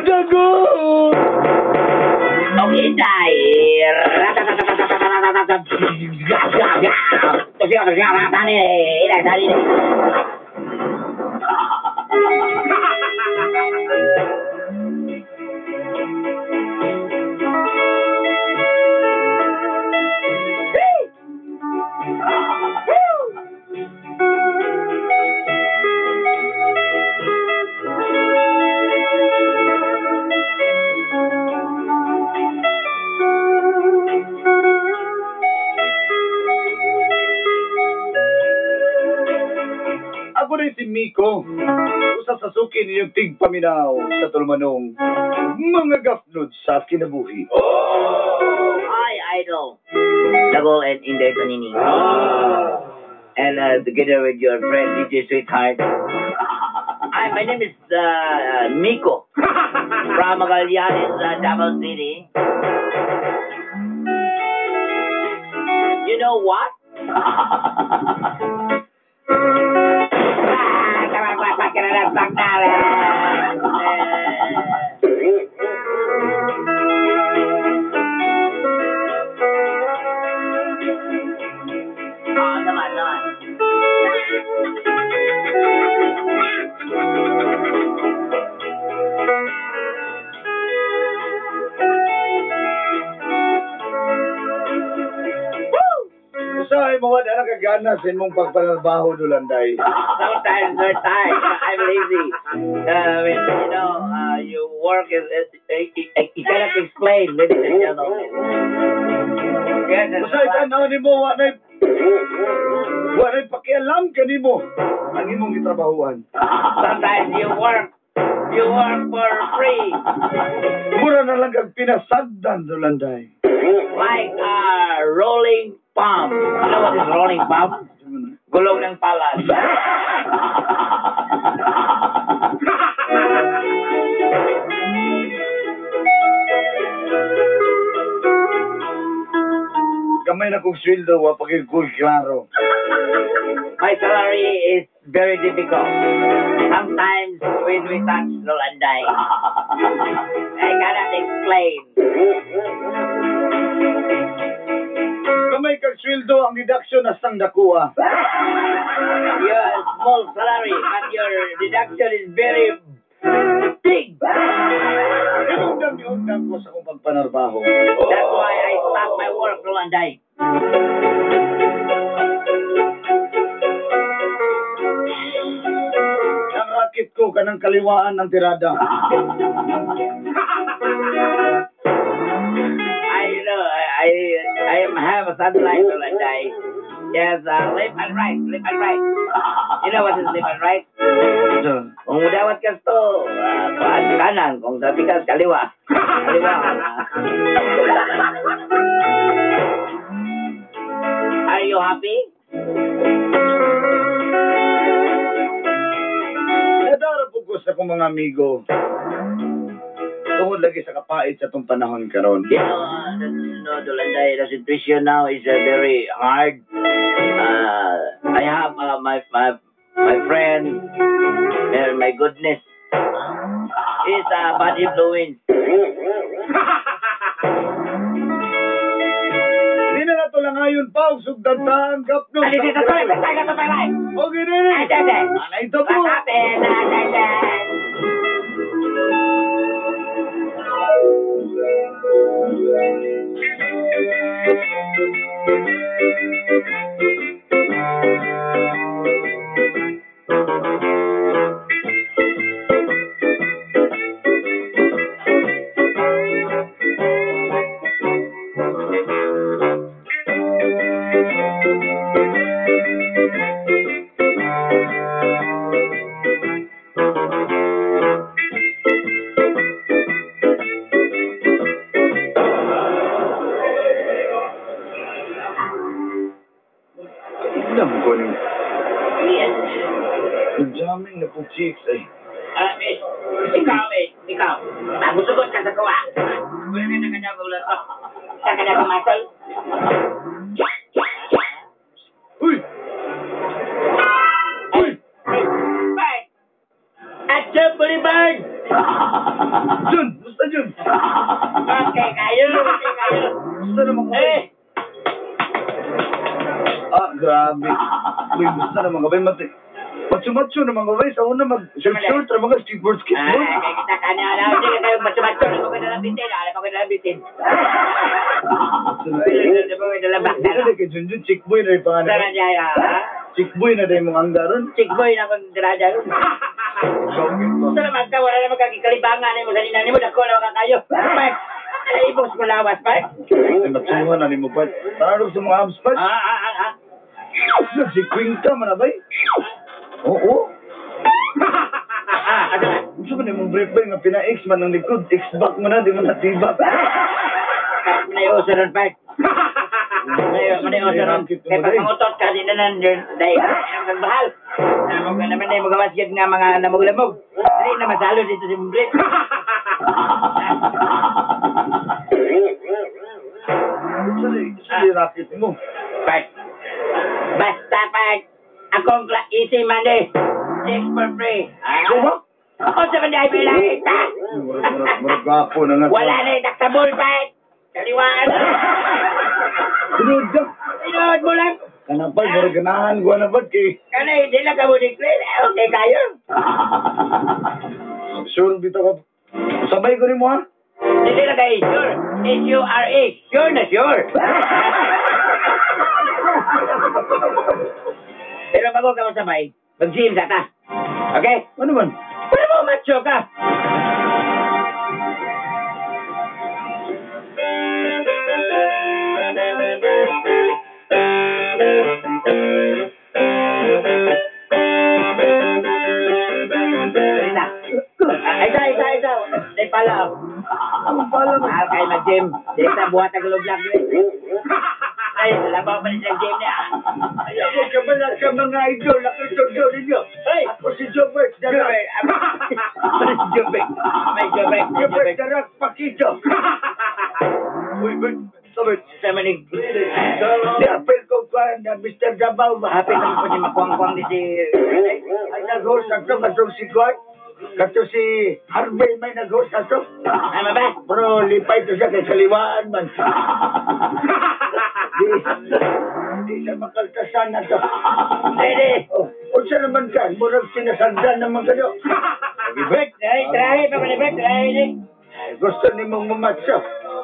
Dago! Okay, dahil. Ako rin si Miko. Usa sa suki ninyong tigpaminaw sa tulumanong mga gafnod sa kinabuhi. Hi, Idol. Dagol and Inday Panini. And together with your friend DJ Sweetheart. Hi, my name is Miko from Magallanes, Davao City. You know what? Naman, naman. Usahay mo wala na kagana sa imong pagpanarbaho, Dulanday. Sometimes we're tired. I'm lazy. I mean, you work is you cannot explain, ladies and gentlemen. Yes, Usahay tanaw nimo wa na'y pakialam kanimo ang imong gitrabahuan. Sometimes you work for free. Mura na lang kag pinasagdan, Dulanday. Like a rolling pump. You know what is rolling pump? Gulong ng palad. Gamay na kong sweldo, wa pa gyud ko'y klaro. My salary is very difficult. Sometimes when we touch Rolanday, I cannot explain. Gamay kag sweldo, ang deduction hastang dakuha. Your small salary, but your deduction is very big. Hinungdam ko sa akong pagpanarbaho. That's why I stopped my work, Rolanday. Ang rakit ko kanang kaliwaan ng tirada. I know, I have a satellite, Rolanday. Yes, left and right, left and right. You know what is left and right? Kung mudawat ka to, kanan. Kung sa tikas, kaliwa. Kaliwa. Are you happy? Nadara po ko sa akong mga amigo. Tungod lagi sa kapait sa itong panahon karon. You know, Dulanday, the situation now is very hard. I have my friend, my goodness, is a bad influence. Di na nato lang ngayon pa, sugdantaan, gapno. Okay, nene. Anay ito po. Jamming na po chicks ay. Ikaw. Magusugot ka sa kuwa. Wala ka na kanya ulo. Sa kanya kumasol. Uy! Uy! Bird! At the bird! Jun, basta Jun. Okay kayo, okay kayo. Basta naman ka Eh, Ah, grabe. Uy, basta naman ka ba? Matsu-matsu naman ka ba? Sa una mag-short-short, mga skateboard, skateboard. Ah, kaya kita kanya na, hindi ka kayo matsu-matsu. Ano ko nalang bitin? Ano ko nalang bitin? Ano ko nalang Hindi bakta? na kay Junjun, chick boy na yung pangalan. Sama niya, ha? Chick boy na dahil mong anggaron. Chick boy na akong diraja ron. Gusto naman ka, wala naman kagikalibangan mo sa nina mo, dako naman ka kayo. Park! Ay, ibos mo lawas, Park. Ay, matsuhan na ni mo, Park. Tararog sa mga abs, Park. Ah, ah, ah, ah. Si Quinta man na ba? Oo. Ah, ano ba? Gusto ba ni mong brief ba nga pina-X man ang likod, X-back mo na, di mo natiba. Park, manay-uso ron, Park. Manay-uso ron. Kaya pag mangutot ka, di na nan, dahil, anong nagbahal. Namog na naman na magawas yun nga mga lamog-lamog. Hindi na masalo dito si mong brief. Saan yung racket mo? Park. Basta, Park. Akong easy money. 6 for free. Ah? Ano ba? Ako sa man ay bilangin ta. Murag gapo na nga. Wala na yung taksabol, Park. Kaliwaan. Tinod ka. Tinood mo lang. Kanang pa, murag ganahan ko na ba kay... Kana hindi lang ka mo declare. Okay kayo. Sure, dito ka. Sabay ko rin mo ha? Hindi lang kayo sure. S-U-R-E. Sure na sure. Pero bago ka masabay, mag-gym sa ta. Okay? Ano man? Pero mo macho ka. Rina. Ah, isa, isa, isa. Ay pala. Ang pala man. Mahal kayo mag-gym. Di sa buhat ang globe. Ay, labaw pa rin sa gym niya. Ayaw mo ka ba sa mga idol? Ako ito ninyo. Ay! Ako si Jobert Darak. Jobert. May Jobert. Jobert Darak Pakito. Uy, Bert. Sabit. Sa manig. Di apel ko pa na Mr. Davao ba? Happy naman po ni makuang-kuang di si... Ay, nag-host ato. Katong si Kwan. Kato si Harvey may nag-host ato. Tama ba? Pero lipay to siya kay kaliwaan man. Di siya makaltasan na to. Hindi. Oh, unsa naman ka? Murag sinasagdan naman kayo. Bert, ay, try pa ni Bert, try ni. Ay, gusto ni mong mamatso.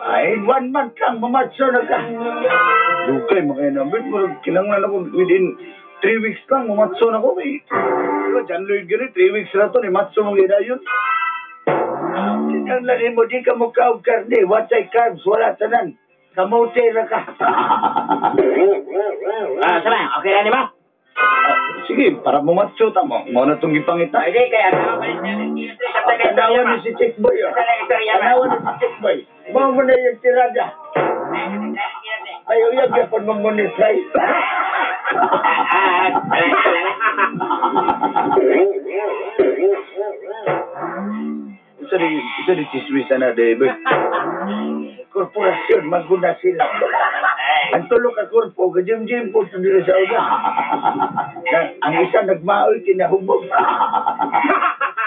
Ay, 1 month lang, mamatso na ka. Dugay, mga ina. Bert, murag kinanglan ako within 3 weeks lang, mamatso na ko. Ay, diba, John Lloyd gani, 3 weeks na to, ni matso mong ina yun. Kinanglan mo, di ka mukha og karne, watay carbs, wala tanan. Kamote ra ka. Ah, sama, okay lang di ba? Ah, sige, para mamatso ta mo. Mo na itong gipangita. Hindi, kaya tama pa rin siya. Tanawan ni si Chick Boy. Oh. Tanawan ni si Chick Boy. Mo mo na yung tirada. Ay, uyag yapon mo mo ni try. Isa di chismis na, David. Korporasyon, maguna sila. Ang tulo ka korpo, gajim-jim po ito nila sa uga. Ang isa nagmaoy, kinahubog.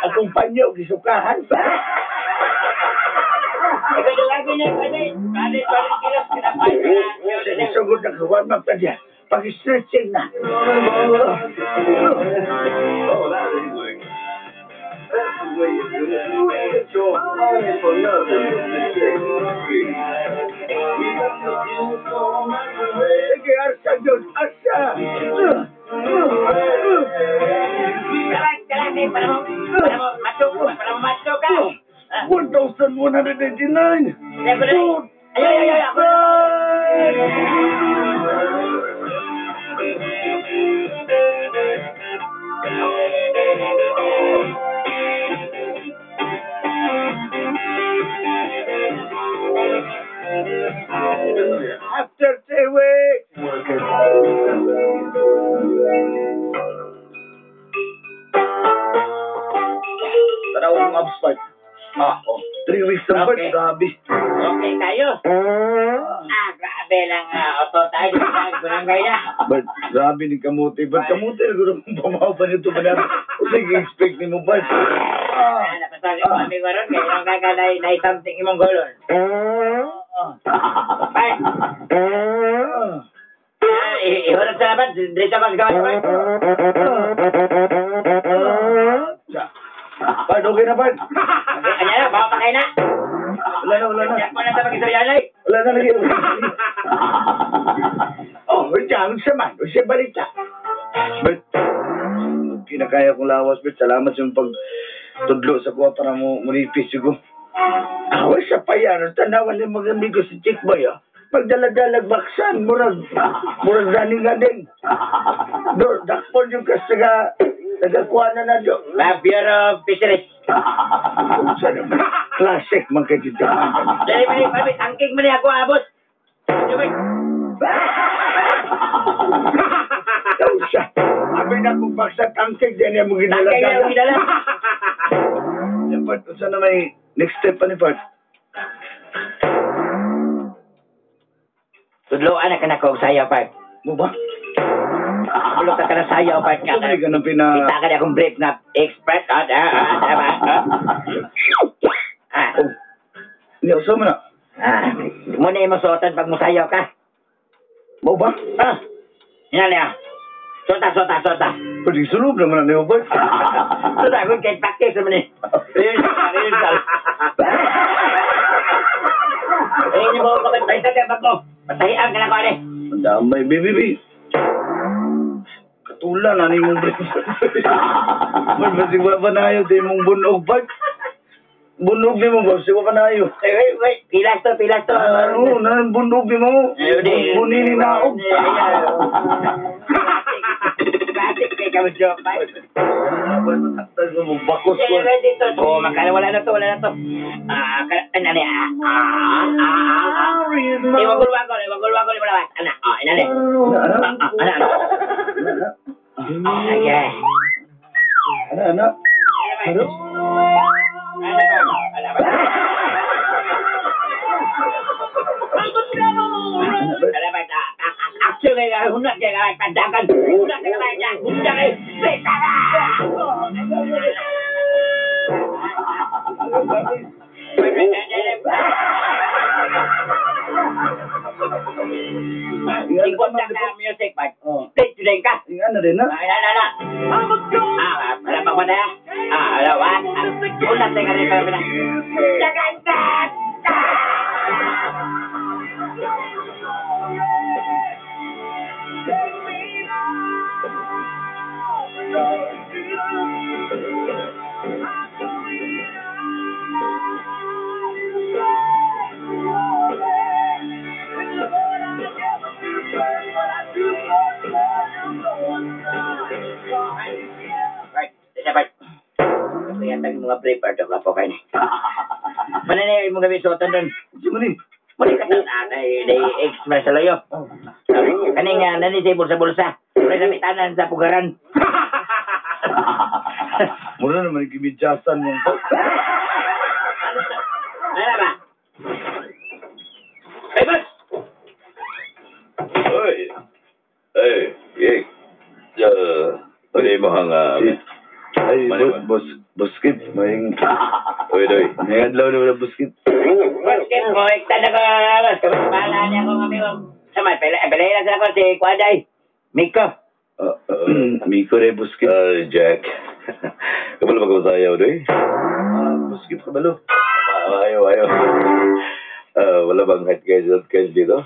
Akong panyo, gisukahan. Ikaw lagi na, pwede. Pwede, pwede, kilos, kinapay. Sugod na kawan, magpadya. Pag-stretching na. Sige, arsa doon, arsa! Kalaki, para mo macho ka. 1,189! Ay, ay, ay, ako. After 3 weeks! Tanaw ang abs part. Ah, oh. 3 weeks na part, Okay. grabe. Okay tayo. Ah, grabe. Grabe lang auto tayo. Gunanggay na. But grabe ni kamote. But kamote na guro kung pamaw pa nito ba na. Sige, expect ni mo ba? Napasali ko amigo ron. Kaya nung kakalay na something imong golon. Bye. Ihulog sa laban. Dito ka sa gawas. Bart, okay na, Bart. Ano na, baka pakain na. Wala na, wala na. Diyan ko na sa mag-istoryanay. Wala na lagi. Oh, diyan sa man. Siya balita. Bert, kinakaya kong lawas, Bert. Salamat sa pagtudlo sa kuha para mo munipis ko. Awa sa payan. Tanawan ni mga amigo si Chick Boy, ah. Pagdaladalag baksan, murag ganing-ganing. Do, dakpon yung kasaga, nagakuha na na do. Bureau of Fisheries. Classic, man kay Tita. Dali, dali, dali, tangking man ako, abot. Daw siya. Abi na kung baksa tangking, di niya mo ginala. Tangking niya mo ginala. Yan, Bart, saan na may next step pa ni Bart? Tudloan na ka na kong sayaw, Bart. Mo ba? Tulog ka na sayaw, Bart. Kita ka na akong brief na expert. Hindi, usaw mo na. Muna yung masuotan pag musayaw ka. Mo ba? Yan na. Sota, sota, sota. Pwede sulob naman na niyo, Bart. Sota, kung kahit practice naman eh. Rehearsal. Eh, hindi mo kapag ka bago. Patahian ka na ko, ane. Ang damay, baby. Katula na ni mong brief. Bart, basig wala pa na ayo. Di mong bunog, Bart. Bunog ni mo, boss. Iwa ka na ayo. Wait, wait. Pilas to, pilas to. Ano, bunog ni mo. Bunini na ako. Classic kay kami, Joe. Mataktan mo, bakos ko. Oh, magkala, wala na to, wala na to. Ano na, Iwagul-wagol, iwagul-wagol, iwagul. Ano, oh, inali. Ano, ano. Okay. Ano, ano? Ano? Music, but ano rin na? Mga prepare to ka po kayo. Mananay mo gabi suotan doon. Muni. Muni ka na express sa layo. Kani nga nani sa bulsa-bulsa. Muna sa mitanan sa pugaran. Mura naman gimidyasan mo. Ano ba? Ay, boss! Oy! Ay, yek. Ano yung mga... Ay, boss, boss Kip, may... Oy, doy. May adlaw na wala, boss Kip. Boss Kip, mo, iktan ako, boss. Bahala niya akong amigo. Sama, palahin lang sila ko si Kwaday. Miko. Miko rin, boss Kip. Jack. Kabalo ba sayaw, doy? Boss Kip, kabalo. Ayaw, ayaw. Wala bang hot guys, hot guys dito?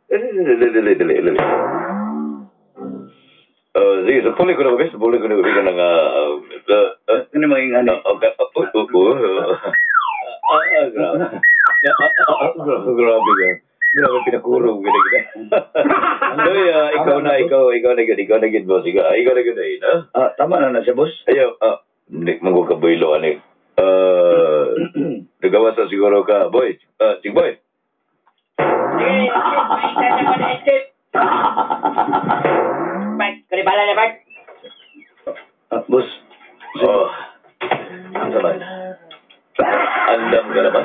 Dali, dali, dali, dali. Sige, sa puli ko na kami, sa puli ko na kami ka ng... Ano mga ingani? Grabe. Grabe ka. Grabe, pinakurog. Doy, ikaw na, ikaw na gud, ikaw na gud, boss. Ikaw na gud, no? Tama na na siya, boss. Ayaw, hindi, magkakabuilo, ano. Nagawa sa siguro ka, boy. Sige, boy. Sige, sige, Bart, kanibala na, Bart. Boss. Oh, ang saman. Andam ka na ba?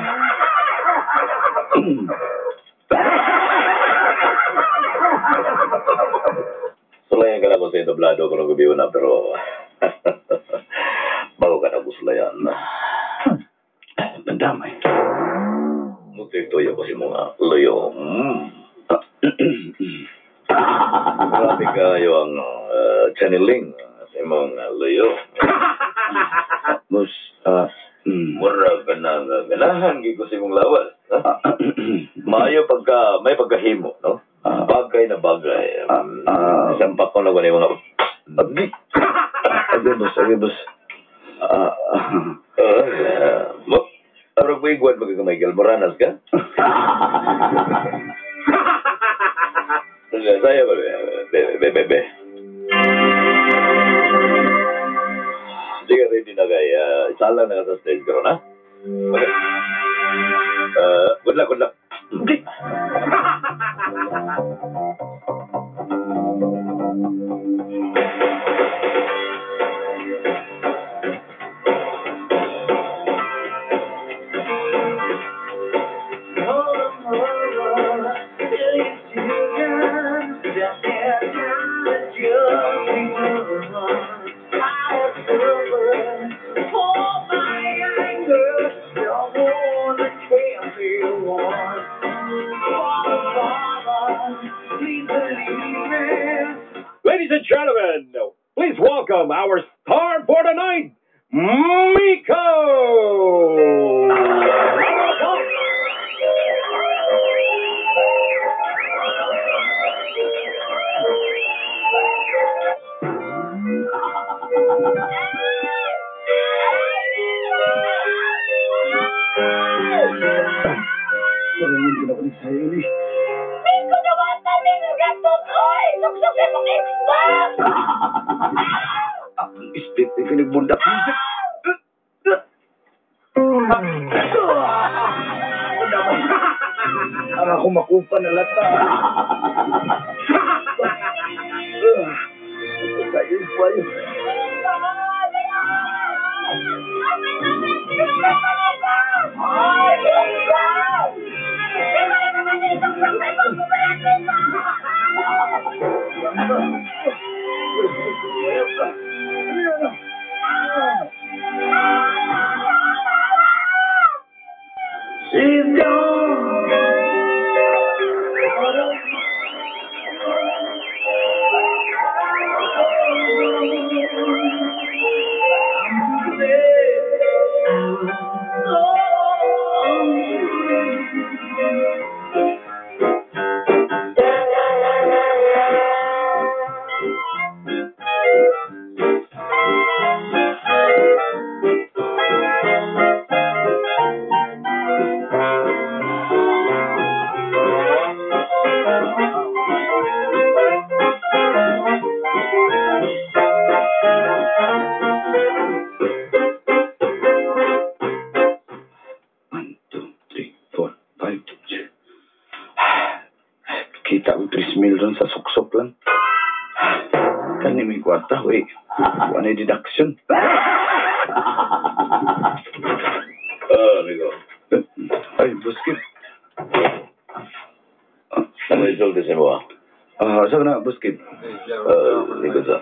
Gablado ko ng gabi na, pero bago ka na guslayan. Nadamay. Mutuyo ko si mga luyo. Grabe kayo ang channeling sa imong luyo. Boss, Mura ka na nga ganahan gyud ko sa imong lawas. Ha? Maayo pagka may pagkahimo, no? Bagay na bagay. Sampak ko na ko mga Agi. Agi, boss, agi, boss. Pero kung iguan ba ka Michael Moranas ka? Saya ba? Be, be, be. Sige, ready na kay. Isa lang na ka sa stage karon, ha? Okay. Good luck, good luck. Okay. Ladies and gentlemen, please welcome our star for tonight, Miko! Miko, dawatan ni Raton, oy! Suksok sa imong Xbox! Ispit ni kinigbundak music. Ang ako makupa na lata. Sayo, sayo. Ay, Miko! Suksok sa imong She's gone. One, two, three, four, five, six. Kita ko 3 mil ron sa suksok lang. Kani may kwarta, we. Wala deduction. Amigo. Ay, buskip. Ano resulta sa mo, ah? Saan na, buskip? Likod sa.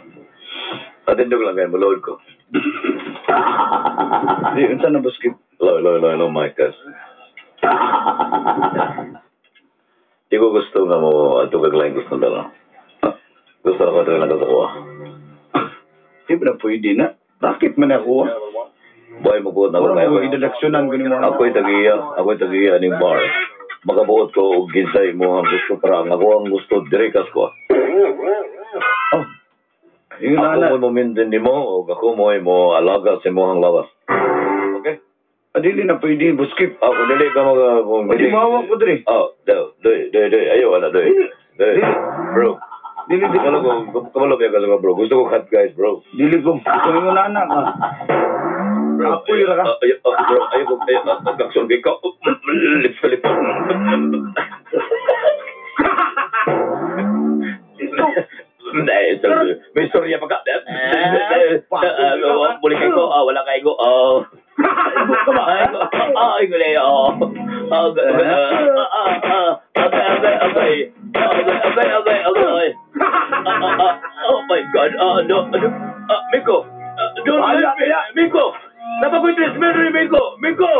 Atindog lang kayo, maluod ko. Di, unsa na, buskip? Hello, hello, hello, hello, Mike. Di ko gusto nga mo ato kag lain gusto na. Gusto na ko ito lang sa kuha. Di ba na pwede na? Bakit man ako? Boy, mabuot na ko Wala kayo. mo idedaksyonan ko ni mo. Ako'y tagiya ning bar. Makabuot ko og ginsay mo ang gusto para ang ako ang gusto dire kas ko. Oh. Yung Ako na, mo momenten nimo og ako mo mo alaga sa imong lawas. Okay? Dili na pwede, buskip. Ako dili ka mag kung Di mawak ko dire. Oh, do, do, do, do. Ayo wala do. Do. Bro. Dili, dili. Kamalo ko ka bro. Gusto ko cut guys, bro. Dili ko. Kung yung nana ka. Bro, Apoy ra ka. Ayo, bro, ayo ko, ayo, kakson kay ko. Lips ka lips. May istorya pa ka. Muli kay ko, wala kay ko. Oh. Ay, gulay, oh. Okay, okay, okay. Okay, okay, okay, okay. Oh my God. No, ano? Miko! Don't leave me! Miko! Napakoy tres metro ni Miko! Miko!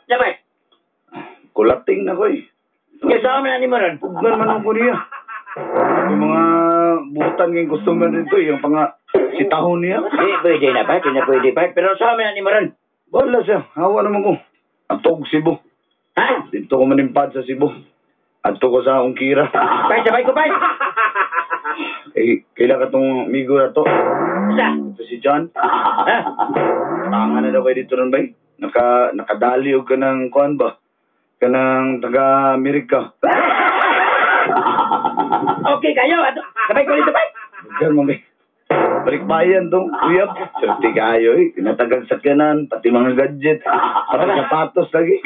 Dapat. Kulating na ko eh. Kaya saan man ni mo ron? Pugnan man ako niya. Yung mga butan ngayong customer dito, yung panga si tahon niya. Di, pwede na pa. Di na pwede pa. Pero saan man ni mo ron? Wala siya. Hawa naman ko. Atog Cebu. Ha? Dito ko manimpad sa Cebu. Adto ko sa Ungkira. Bay, sabay ko, bay. Eh, kailan ka tong amigo na to? Sa? Ito si John. Ha? Tanga na daw kayo dito ron, bay. Nakadali og ka ng kuan ba? Ka ng taga-Amerika. Okay kayo. Ato, sabay ko dito, bay. Diyan mo, bay. Balikbayan tong uyab. Swerte kayo eh. Tinatagal sakyanan, pati mga gadget, pati sapatos lagi.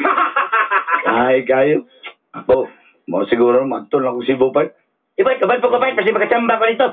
Ay, kayo. Ako, mo siguro magtol ako Cebu pa. Ibay, kabal po ko, bay. Kasi makachamba ko dito.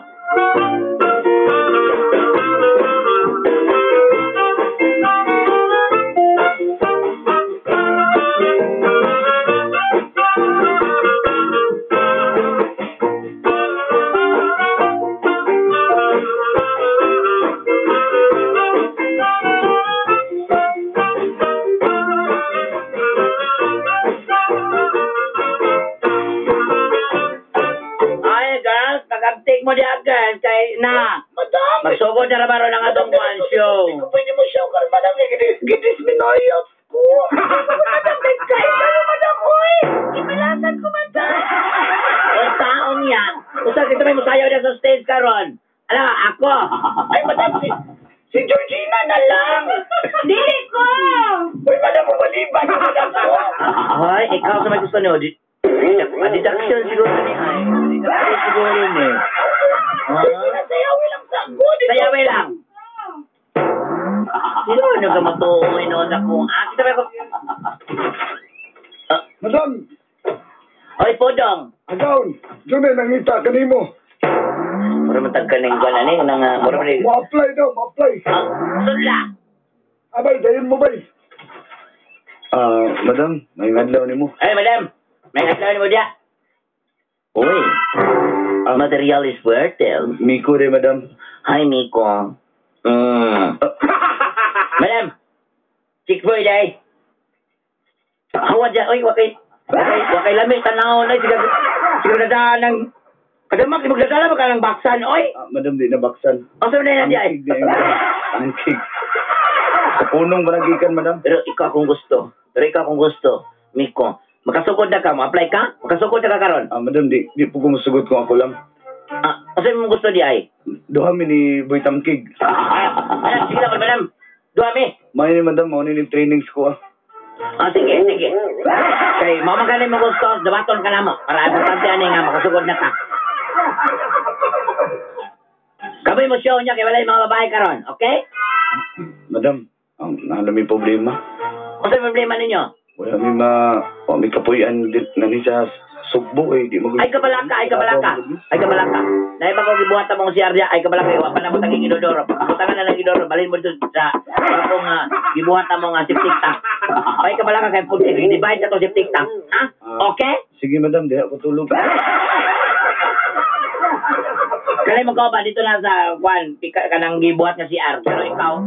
Ay, girls, pag-uptake mo diya, girls, kay na. Madam! Magsugod na naman ron ang atong one show. Hindi ko pwede mo show karon, madam. Gidisminoyot ko. Madam, kay kayo, madam, oy! Ipilasan ko, madam! Ang taon yan. Usa kita may musayaw na sa stage karon. Ala, ako. Ay, madam, si Georgina na lang. Dili ko! Uy, madam, maliban. Madam ko. Ay, ikaw sa may gusto niyo. Deduction siguro ni ay. Deduction siguro ni. Sayawi lang sa ako. Sayawi lang. Sino nyo ka matuoy noon sa kung kita may ko. Madam! Oy, Podong. Agaw, June, nangita kanimo. Mura man tag kaning kuan ani nang mura man. Mo-apply daw, mo-apply. Sudla. Abay, dayon mo bay. Madam, may adlaw nimo. Ay, madam. May adlaw nimo diya. Uy. Material is worth it. Miko re, madam. Hi, Miko. Madam. Chick boy day. Hawa diya, oy, wakay lami tanaw na siga siga ng kadamak magdadala ba ka ng baksan, oy? Madam, di na baksan. Asa man na diya? Angkig. Sa punong baragikan, madam. Pero ikaw akong gusto. Miko. Makasugod na ka, mo-apply ka? Makasugod na ka karon? Madam, di po ko musugot kung ako lang. Asa mo gusto di ay? Duha mi ni Boy Tamkig. Madam, sige lang, madam. Duha mi. May ni madam, mao ni trainings ko ah. Sige, sige. Kay mama ka mo gusto, dabaton ka na mo. Para importante ani nga makasugod na ka. Kamay mo show niya kay walay mga babae karon, okay? Madam, ang may problema. Unsa problema ninyo? Wala may kapuyan na ni sa Sugbo eh. Di ay kabalaka, ay kabalaka. Ay kabalaka. Dahil ba kung gibuhat mong CR diya, ay kabalaka, wa pa na mo taging inodoro. Butangan na lang inodoro, balhin mo dito sa akong gibuhat mo nga septic tank. Ay kabalaka kay pud divide na to septic tank. Ha? Okay? Sige madam, di ako tulog. Kalay mo ka ba dito na sa kwan, kanang gibuhat nga CR, pero ikaw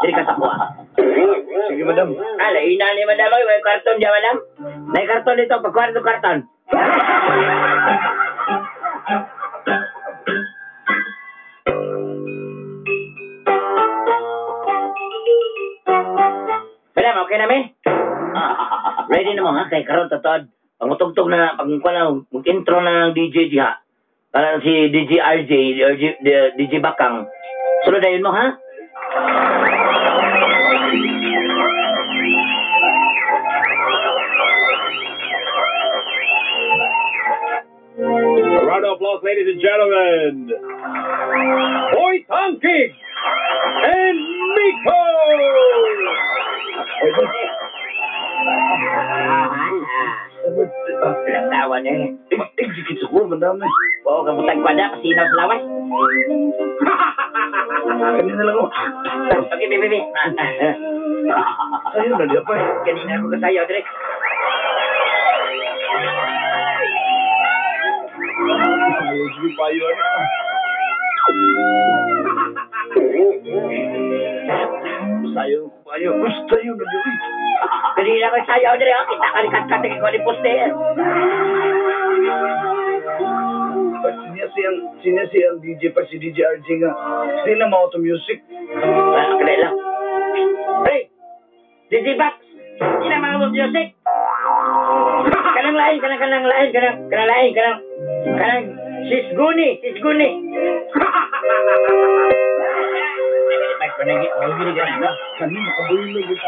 diri ka sa kuha. Sige madam. Ala, ina ni madam, oy, may karton diya madam. May karton dito, pagkuha dito karton. Madam, okay na mi? Ready na mo ha? Kay karon tatod. Pangutugtog na, pag mag-intro na ng DJ diha. Parang si DJ RJ, DJ Bakang. Sunod na yun mo ha? A round of applause, ladies and gentlemen. Boy Tangkig and Miko! Tawa niya eh. Execute ko, madami. Oo, kabutag pa na, pasinaw sa lawas. Kanina lang ko. Okay, baby, baby. Sayo na diya pa eh. Kanina ako kasayaw, dire. Sayo, sige payo. Sayo ko payo. Gusto yun na diya. Kanina ko sayaw, dire. Kita ka ni kat-kat ko ni poste. Sinya siyang DJ pa si DJ RJ nga. Hindi na ma-auto music. Kaya lang. Hey! DJ Box! Hindi na ma-auto music! Kanang lain, kanang lain, kanang lain, kanang sisguni, sisguni. Kani makabulog ito.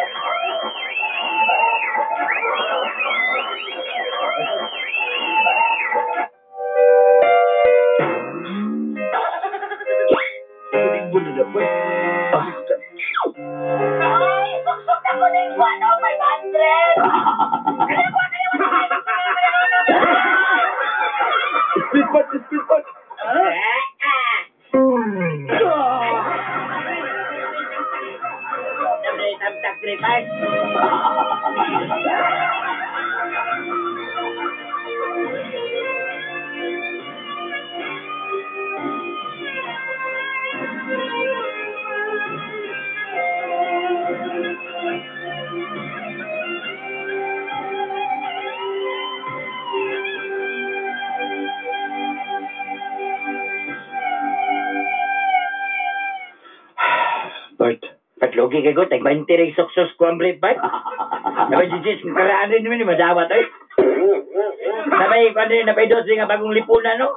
Ay, suksok na ko ng 1,500! Speed pot, speed pot. Bart. Patlogi kay ko, tag 20 rin suksos ko ang brief, Bart. Nabay, jijis, karaan rin naman, madawat, ay. Nabay, kung ano yun, nabay dos nga bagong lipunan, no?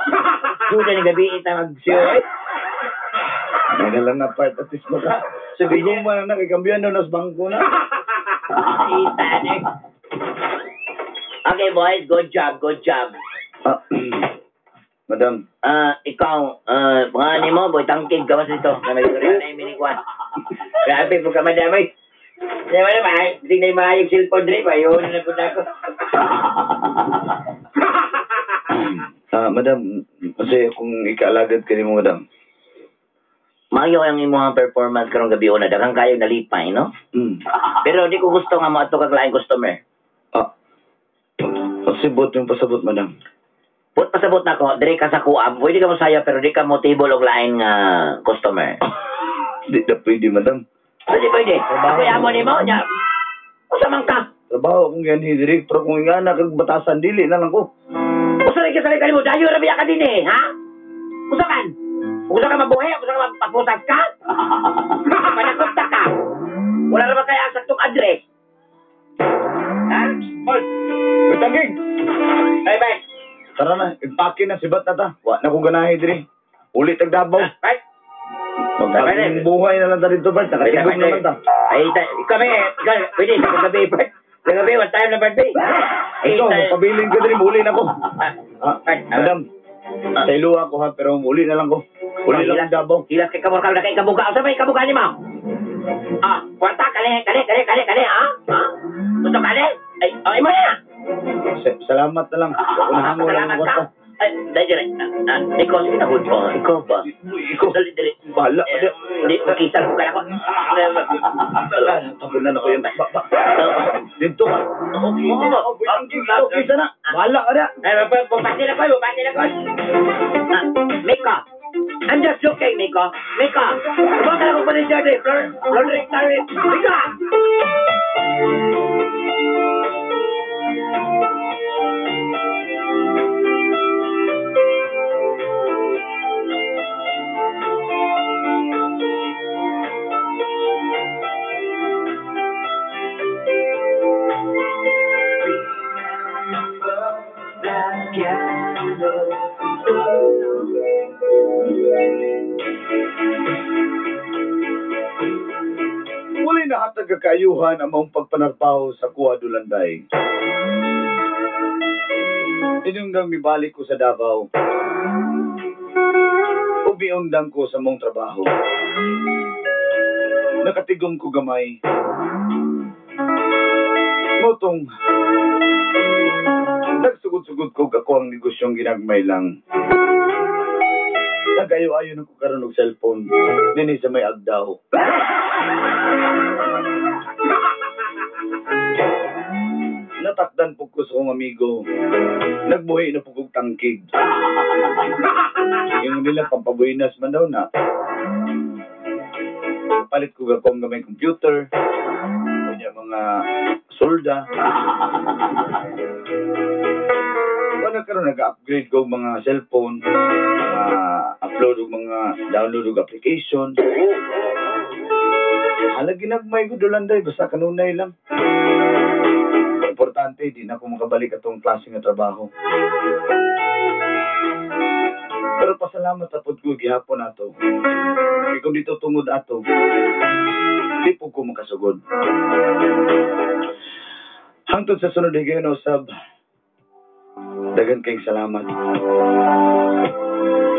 Duda ni gabi ita mag-siyo, ay. May na lang na part at least maka. Sabi niya. Kung man na, kikambyan na, nas bangko na. Ita, eh. Okay, boys, good job, good job. Madam. Ikaw, pangalan mo, boy, tangkig ka mas dito. Na may kuriyan na yung minigwan. Grabe po ka, madam, ay. Hindi mo naman, hindi na yung maayong cellphone rin, ayun na po na ako. Madam, kasi kung ikaalagad ka ni mo, madam. Maayo ang imong performance karong gabi una, daghang kayo nalipay, no? Mm. Pero di ko gusto nga moadto kag laing customer. Pasibot yung pasabot, madam. Put pasabot nako, diri ka sa kuab, pwede ka mo sayo pero di ka mo table og lain nga customer. Di na pwede, madam. Pwede, pwede. Ako amo nimo nya. Usa man ka? Trabaho akong yan, diri, pero kung nga na kag batasan dili na lang ko. Usa ra ka sa kanimo dayo ra biya ka dinhi, ha? Usa man? Usa ka mabuhi, usa ka mapusas ka? Panakot ta ka. Wala ra ba kaya ang saktong address? Ha? Oy, bitangig. Bye bye. Tara na, impake na sibat na ta. Wa na ko ganahi diri. Ulit tag Davao. Bye. Magbagong buhay na lang ta dito, Bart. Nakatigom naman ta. Ay, kami, pwede, sa gabi, Bart. Sa gabi, what time na, Bart, bay? Ito, pabilin ka diri, muli na ko. Madam, sa iluwa ko ha, pero muli na lang ko. Uli lang Davao. Hilas kay kamor ka, kay kabuga. Usa may kabuga ni mo? Kwarta, kale, ha? Gusto kale? Ay, imo na. Salamat na lang. Unahan mo lang ang kwarta. Ay, dahil, ikaw, sige na, ikaw, ikaw ba? Ikaw. Dali, dali. Bahala. Hindi, makisal ko kaya ako. Tabunan ako yan. Dito ka. Okay, okay sana. Bahala ka na. Ay, bupati na ko, bupati na ko. Mika. I'm just joking, Mika. Mika. Baka ako pa rin dyan, eh. Flor, Mika! Wala na hatag kakaayuhan ang maong pagpanarbaho sa Kuha Dulanday. Inundang mibalik ko sa Davao. Ubiundang ko sa mong trabaho. Nakatigom ko gamay. Motong nagsugod-sugod ko ako ang negosyong ginagmay lang. Nagayo-ayo na ko karon og cellphone. Dinhi sa may agdaw. Natakdan po ko sa akong amigo. Nagbuhi na po kong tangkig. Yung nila pampabuhinas man daw na. Palit ko akong gamay computer. Kanya mga solda. Wala karon nag-upgrade ko mga cellphone, mga upload og mga download og application. Halag ginagmay ko dulanday basta kanunay lang. Importante di na ako makabalik atong klase nga trabaho. Pero pasalamat apod ko gihapon ato. Kay kung dito tungod ato, di po ko makasugod. Hangtod sa sunod higayon usab, daghan kayong salamat.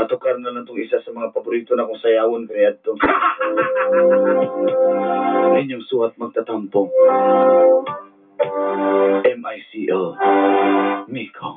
Patukar na lang tong isa sa mga paborito na kong sayawon kaniadto. Ninyong suhat magtatampo. MICO. Miko.